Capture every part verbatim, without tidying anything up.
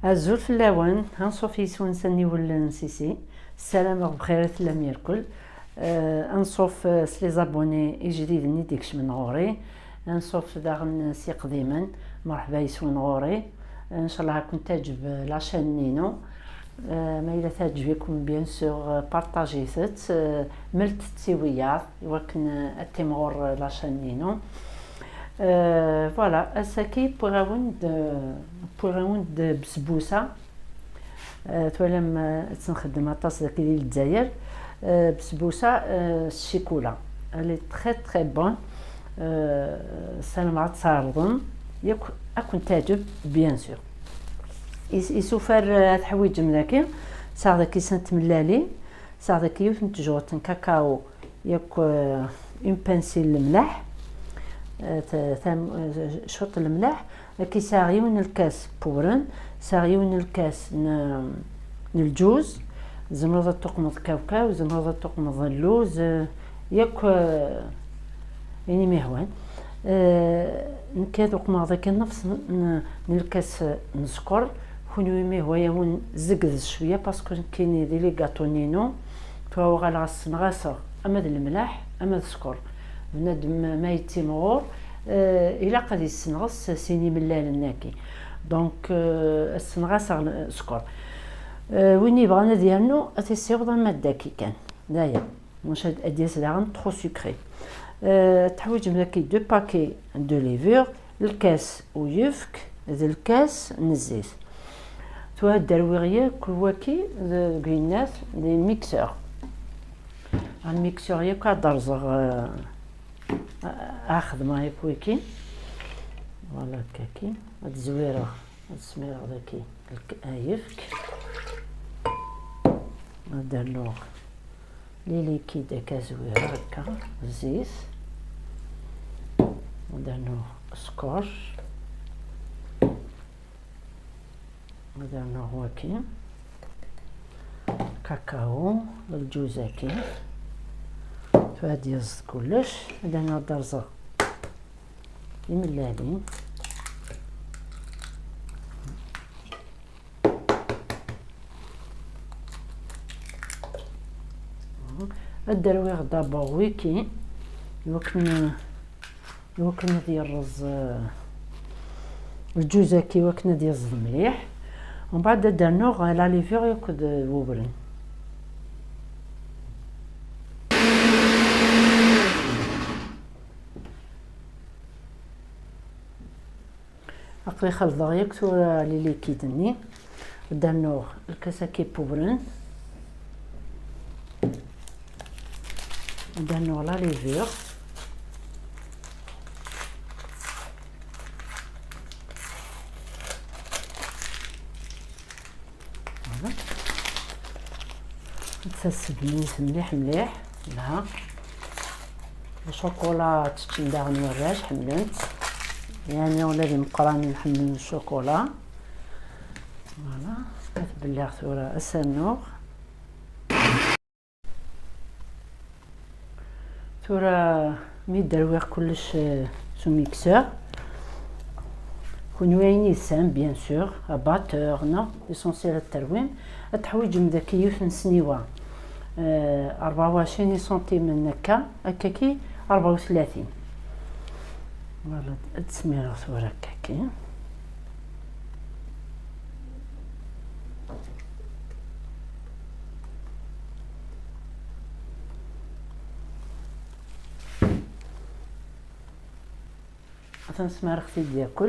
Azul fell-awen, anṣuf yis-wen s aniwel n Sisi. Ssarameɣ bxir i tellam irkel. Eh, anṣuf, eh, s les abonnés ijdiden i d-ikecmen ɣur-i. Anṣuf daɣen s iqdimen. Merḥba yis-wen ɣur-i. Ncallah ad ken-teɛǧeb la chaîne-inu. Eh, ma yella teɛǧeb-iken, bien sûr, eh, partagez-tt, eh, mlet-tt i wiyaḍ, i wakken, eh, ad timɣur, eh, la chaîne-inu. Eh, voilà, ass-agi wwiɣ-awen-d, wwiɣ-awen-d besbusa. Eh, twalam, eh, ad tt-nxeddem aṭas dagi di Lezzayer. Eh, besbusa, eh, s ccikula. Elle est très, très bonne. Eh, ssarameɣ ad tt-tɛerḍem. Yak, ad ken-teɛǧeb, bien sûr. Is-, isufar, eh, ad teḥwiǧem dagi. Sɛiɣ dagi snat tmellalin. Sɛiɣ dagi yiwet n tejɣelt n kakao, yak, eh, une pincée n lemleḥ, eh, ta-, tam-, eh, cwiṭ n lemleḥ. Dagi sɛiɣ yiwen n lkas n wewren, sɛiɣ yiwen n lkas n, n lǧuz. Tzemreḍ ad tuqmeḍ kawkaw, tzemreḍ ad tuqmeḍ lluz, eh, yak, eh, ayen i m-yehwan. Eh, nekk ad uqmeɣ dagi nnefs n, n, n lkas n sskeṛ. Kunwi ma yehwa-yawen, zegdet cwiya, parce que nekkini di les gâteaux-nni-inu, tura uɣaleɣ ad ssenɣaseɣ ama d lemleḥ, ama d sskeṛ. Bnadem ma yettimɣur, eh, ilaq ad yessenɣes sin imellalen-agi. Donc, eh, ad ssenɣaseɣ l-, sskeṛ. Eh, win yebɣan ad yernu, ad t-yessiweḍ ama d dagi kan. D aya. Maca ad d-yas daɣen trop sucré. Euh, teḥwiǧem dagi deux paquets de levure, lkas uyefk d lkas n zzit. Tura ad d-rwiɣ yakk waki deg winnat, di mixeur. Ɣer mixeur yakk ad d-rẓeɣ, euh, ad xedmeɣ yakk wiki. Voilà, kaki. Ad zwireɣ, ad smireɣ dagi lk-, ayefk. Ad d-rnuɣ les liquides akka zwireɣ akka, zzit. Ad d-rnuɣ sskeṛ. Ad d-rnuɣ waki. Kakao, lǧuz-agi. Tura ad d-yeẓẓ kullec. Ad d-rnuɣ ad d-rẓeɣ timellalin. Ad d-rwiɣ d'abord wiki, iwakken, iwakken ad yerreẓ, eh, lǧuz-agi, iwakken ad yeẓd mliḥ. Mbeɛd ad d-rnuɣ la levure akked wewren. Aql-i xelḍeɣ yakk tura les liquides-nni. Ad d-rnuɣ lkas-agi n wewren. Ad d-rnuɣ la levure. Voilà. Ad tessedmem mliḥ mliḥ. Là. Ccukula teččen daɣen warrac, ḥemmlen-t. Yani ula d imeqqranen ḥemmlen ccukula. Voilà. Ad belliɣ tura asanuɣ. Tura mi d-rwiɣ kullec, eh, s umixeur, kunwi ayen i tesɛam, bien sûr, abatteur, neɣ l'essentiel ad terwim, ad teḥwiǧem daki yiwet n ssniwa, eh, rebɛa u ɛecrin isantimen akka, akkaki rebɛa u tlatin. Voilà, ad smireɣ tura akkaki. Atan smareɣ-t-id yakk.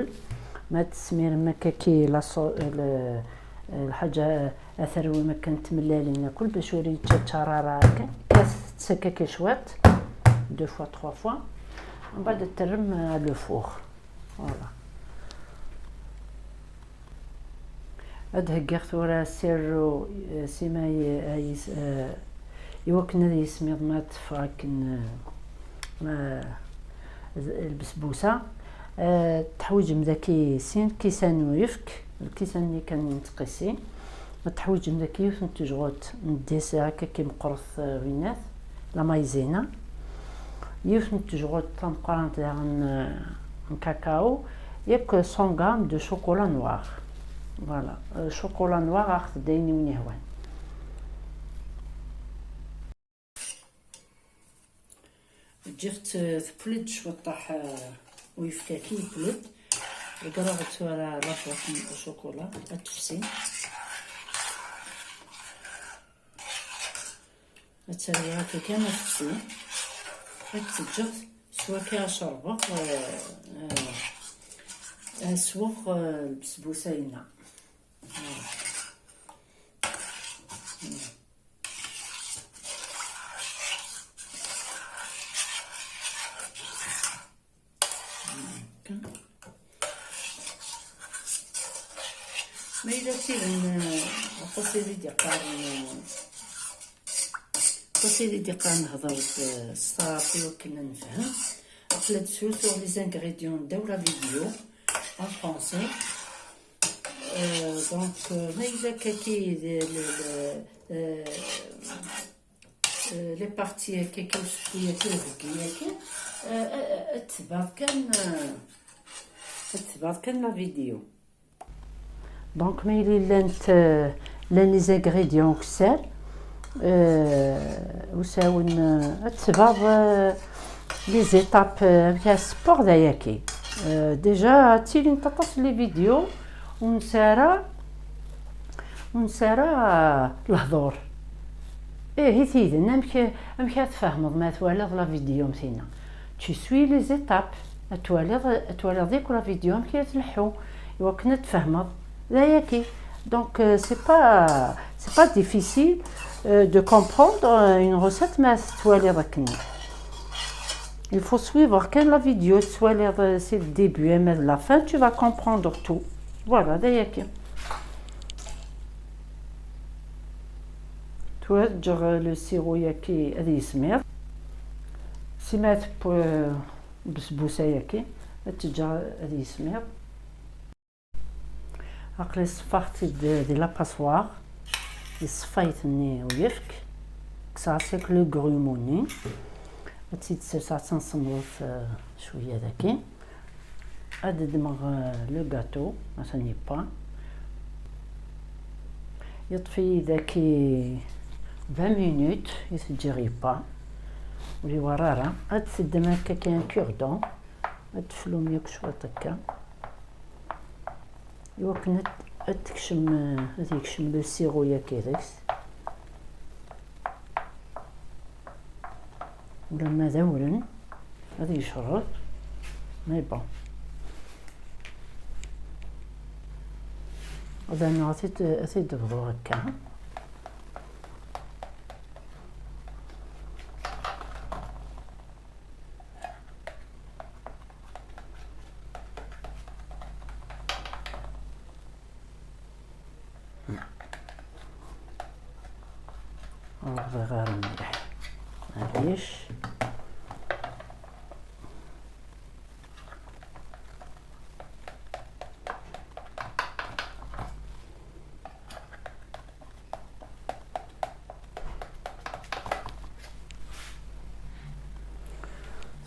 Ma tesmirem akkaki la so-, l-, lḥaǧa ad terwim akken tmellalin yakk, bac ur yettčaččar ara akken. Kkatet-tt akkaki cwiṭ, deux fois, trois fois. Mbeɛd ad terrem, euh, le four. Voilà. Ad heggiɣ tura sirru, eh, sima i, eh, yis-, eh, iwakken ad yismiḍ ma teffeɣ akken, eh, ma, z-, lbesbusa. Eh, teḥwiǧem daki sin kisan n uyefk, lkisan-nni kan n tqisi. Ad teḥwiǧem daki yiwet n tejɣut n ddisir akka ki meqqret, eh, winnat. La maïzena, yiwet n tejɣut tameqqrant daɣen, eh, n kakao, yakk cent grammes de chocolat noir. Voilà, euh, chocolat noir, aɣet-d ayen i wen-yehwan. Ǧǧiɣ-tt tewwel-d cwiṭaḥ, euh, uyefki-agi yewwel-d. Ḍeggreɣ tura la boîte n chocolat, ad tefsi. Ad tt-rreɣ akka kan ad tefsi. Ad tt-ǧǧeɣ s wakka ad cerbeɣ, euh, euh, ad sweɣ, euh, lbesbusa-inna. Ma yella d tiden, eh, aṭas i d-iqqaren, eh, aṭas i d-iqqaren hder-d, eh, s taɛrabt i wakken ad nefhem. Aql-ad ssutuɣ les ingrédients ddaw la vidéo en français. Euh, donc, euh, ma yella kaki de, de, de, euh, euh, les parties kaki, usekki-yaki, uheggi-yaki, euh, euh, ad tebɛeḍ kan, euh, ad tebɛeḍ kan la vidéo. Donc, ma yella llant, euh, llan les ingrédients ukessar, euh, usawen, euh, ad tebɛeḍ, euh, les étapes, euh, amek ara tessewweḍ ayaki. Euh, déjà, ttilint aṭas les vidéos, ur nesɛi ara, ur nesɛi ara, euh, lehdur. Ihi tiden, amek, amek ara tfehmeḍ ma twaliḍ la vidéo am tinna? Tu suis les étapes. Ad twaliḍ, ad twaliḍ yakk la vidéo amek ara tleḥḥu, iwakken ad tfehmeḍ. D ayaki. Donc, euh, c'est pas, c'est pas difficile, euh, de comprendre, euh, une recette, ma tettwaliḍ akken. Il faut suivre kan la vidéo, tettwaliḍ, euh, c'est le début, hein, mais la fin, tu vas comprendre tout. Voilà, d ayaki. Tura ǧǧeɣ le sirop-yaki ad yismiḍ. Sima tewwi lbesbusa-yaki, ad tt-ǧǧeɣ ad yismiḍ. Aql-i ṣeffaɣ-tt-id di la passoire, yeṣfa-yi-t-nni uyefki, kkseɣ-as akk le grumeau-nni, ad tt-id-serseɣ ad tt-nsemmeḍ, eh, cwiya daki. Ad ddmeɣ, eh, le gâteau, atan yewwa. Yeṭṭef-iyi daki vingt minutes i t-ǧǧiɣ yewwa. Ur iwerra ara. Ad teddem akka kan cure-dent. Ad teflum yakk cwiṭ akka. Iwakken ad, ad tekcem, eh, ad yekcem le sirop-yaki deg-s. Ulamma d awren, ad yecreḍ. Mais bon. Ad rnuɣ ad t-id-, ad t-id-bḍuɣ akka. Ur ɣriɣ ara mliḥ. Maɛlic.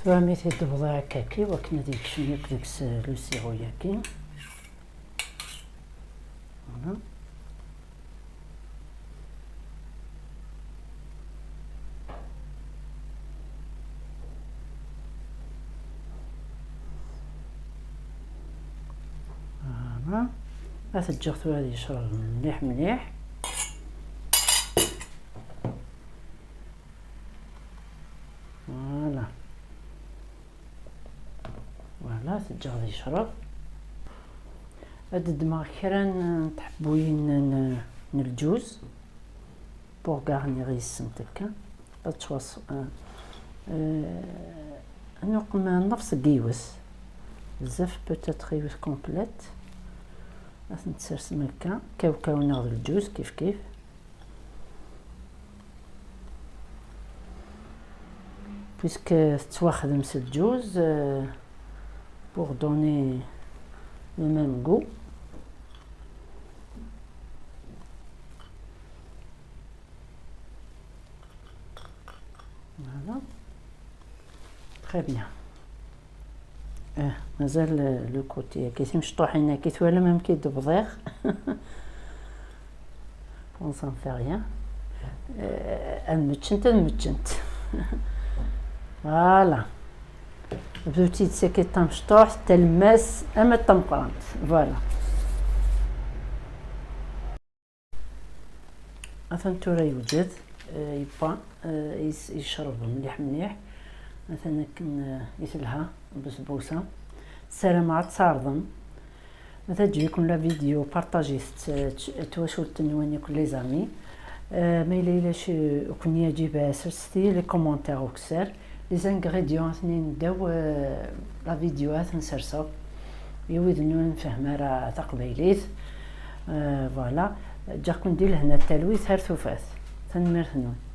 Tura mi t-id-tebḍa akkaki, wakken ad yekcem yakk deg-s le sirop-yaki. Voilà. Voilà. Ad t-ǧǧeɣ tura ad yecreḍ mliḥ mliḥ. Voilà. Voilà, teǧǧaɣ ad yecreḍ. Ad ddmeɣ kra n tḥebbuyin n, n lǧuz, pour garnir yes-sent akka. Ad ttwas-, euh, euh, ad nuqem nnefs n yiwet. Bezzaf, peut-être yiwet complète. Ad tent-tsersem akka, kawkaw neɣ d lǧuz, kif kif. Puisque tettwaxdem s lǧuz, euh, pour donner le même goût. Voilà. Très bien. Eh, mazal, eh, le côté-agi, timecṭuḥin-agi, twalam amek i d-bḍiɣ? On s'en fait rien. Eh, ad meččent, ad meččent. Voilà. Bdu-tt-id sakit tamecṭuḥt, talmas, ama d tameqqrant. Voilà. Atan tura yewjed, eh, yewwa, eh, yes-, yecreb mliḥ mliḥ. Atan akken, eh, i telha basbusa. Ssarameɣ ad tt-tɛerḍem. Ma teɛǧeb-iken la vidéo, partagez-tt, eh, tt-, twacult-nwen akk, les amis. Eh, ma yella yella ci-, ur ken-yeɛǧib, eh, serset-iyi les commentaires ukessar. Les ingrédients atnin ddaw, eh, la vidéo ad ten-serseɣ. I wid ur nfehhem ara taqbaylit. Eh, voilà. Ǧǧiɣ-ken di lehna d talwit ar tufat. Tanemmirt-nwen.